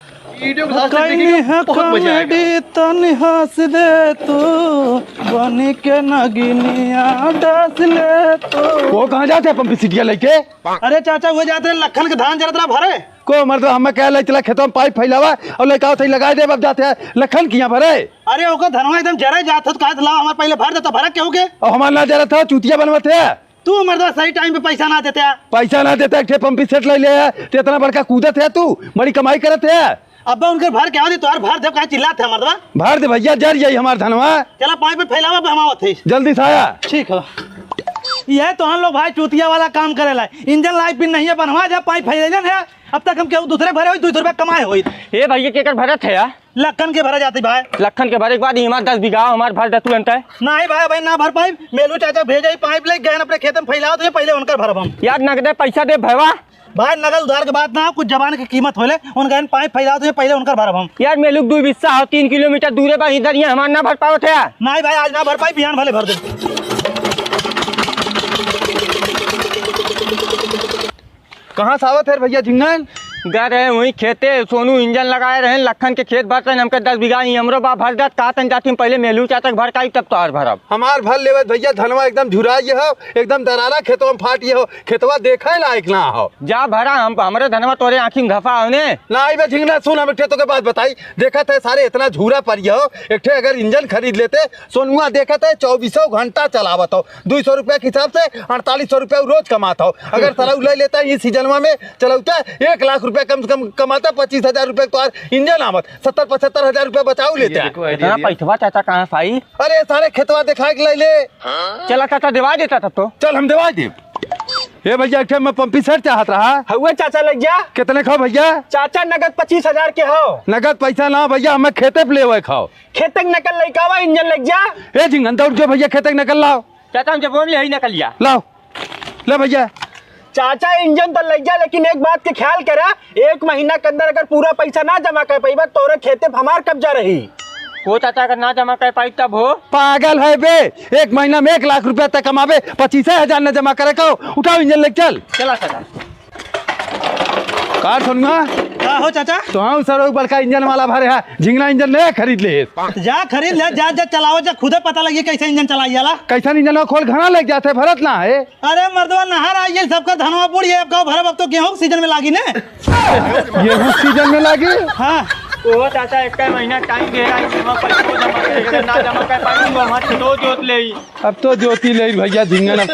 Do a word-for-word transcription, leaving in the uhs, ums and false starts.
वीडियो को लास्ट तक देखिएगा, बहुत मजा आएगा। कॉमेडी तनी हंस दे तू, बनी के नगिनिया डस ले तू। वो कहाँ जाते हैं पंप सिटिया लेके? अरे चाचा, वो जाते हैं लखन के धान जरत रहा भरे। को मर्द, हमें कह ले चला खेतों में पाइप फैलावा और लेके आओ, सही लगाए दे, अब जाते हैं लखन किया भरे। अरे ओकर धनवा एकदम जरे जात हो, तो कहा लाओ हमारे पहले भर दे, तो भरा केहू के? और हमार ना जरत हो, चूतिया बनवत है। तू मर्दवा सही टाइम पे पैसा ना देते आ। पैसा ना देते, एक ठे पंपी सेट ले ले है, ते इतना बड़का कूदत है तू, बड़ी कमाई करत है। अब्बा उनकर भर के आवा दे, तोहार भर दे, काहे चिल्लात है मर्दवा? भर दे भैया, जर जाई हमार धनवा। चला पाइप पे फैलावा, अब हम आवत है। जल्दी से आया। ठीक है। ये तो हम लोग भाई चूतिया वाला काम करेला। इंजन लाइफ भी नहीं है, बनवा जा पाइप फैलेलन है। अब तक हम केहू दूसरे भरे होई, दो सौ रुपया कमाए होई। ए भैया, केकर भरत है यार? लखन के भरा जाती भाई। लखन के भरे के बाद इमा दस बीघा हमार भर दे तू अंत है। नहीं भाई, भाई ना भर पाई। मेलू चाचा भेजे ही पाइप ले गए अपने खेत में फैलाओ, तो ये पहले उनकर भरब हम। यार नगदे पैसा दे भैया। भाई नगद उधार के बात ना, कुछ जबान की कीमत होले। उनका इन पाइप फैलाओ, तो ये पहले उनकर भरब हम। यार मेलू दो बिस्सा हो, तीन किलोमीटर दूर है भाई, इधर ये हमार ना भर पावत है। नहीं भाई, आज ना भर पाई, बिहान भले भर दे। कहाँ से आवत है भैया झिंगन? गए रहे वहीं खेते, सोनू इंजन लगाए रहे, लखन के खेत भरते हैं, हमके दस बीघा ही हमरो बा भर देत, कहा तन जाती हम पहले मेलू चाचा के भर काई तब तोहार भरब। हमार भर लेवत भैया, धनवा एकदम झुराई हो, एकदम दरारा खेतवा में फाटी हो, खेतवा देखे लायक ना हो। जा भरा, हम हमरे धनवा तोरे आँखी में घफा हो ने। ना आई बे झिंगना, सुन हम एक ठे तोके बात बताई, देखत है सारे इतना झूरा पड़ी हो, एक ठे अगर इंजन खरीद लेते, सोनुआ देखत है चौबीसों घंटा चलावत हो, दो सौ रुपया के हिसाब से अड़तालीस सौ रुपया उ रोज कमात हो। अगर साला उ ले लेता है इस सीजनवा में चलौता, एक लाख रुपया कम से कम कमाता, पच्चीस हजार रुपया तो आज इंजन आवत, सत्तर पचहत्तर हजार रुपया बचाऊ लेता। इतना पैसवा चाचा कहाँ से आई? अरे सारे खेतवा दिखाए के ले ले। चला चाचा, देवा देता तब तो। चल हम देवा दे। ए भैया, एक ठे मैं पंपी सेट चाहत रहा। हउए चाचा, लग जा। कितने खाओ भैया? चाचा नगद पच्चीस हजार के हो। नगद पैसा ना भैया, हमें खेते पे लेवे खाओ। खेते के नकल लइकावा, इंजन लग जा। ए झिंगन, दौड़ जो भैया, खेते के नकल लाओ। चाचा, हम जब बोल ले, यही नकल लिया। लाओ, ले भैया। चाचा, इंजन तो लग जा, लेकिन एक बात के ख्याल करा, एक महीना के अंदर अगर पूरा पैसा ना जमा कर पाइबा, तोरे खेते पे हमार कब्जा रही। वो चाचा, अगर ना जमा कर पाई तब हो? पागल है बे, एक महीना में एक लाख रुपया तक कमाबे, पच्चीस हजार न जमा करे को, उठाओ इंजन लेके चल। चला चाचा। का सोनुआ? का हो चाचा? तो हाँ सर, बड़का इंजन वाला भरे है, झिंगना इंजन ले खरीद ले। जा खरीद ले, जा, जा चलाओ, जा खुदे पता लगी कैसे इंजन चलाई जाला। कैसन इंजन हो? खोल घना लग जाते, भरत ना है। अरे मर्दवा, नहर आई गई, सबका धनवा बूढ़, अब का भरब, अब तो गेहूं के सीजन में लागी ने। गेहूं के सीजन में लागी? हाँ। ओहो चाचा, एक महीना टाइम दे रहा है, जमा पैसा जमा करे, अगर ना जमा कर पाई तो हमारे खेतो जोत ले। अब तो जोती ले भैया झिंगन, अब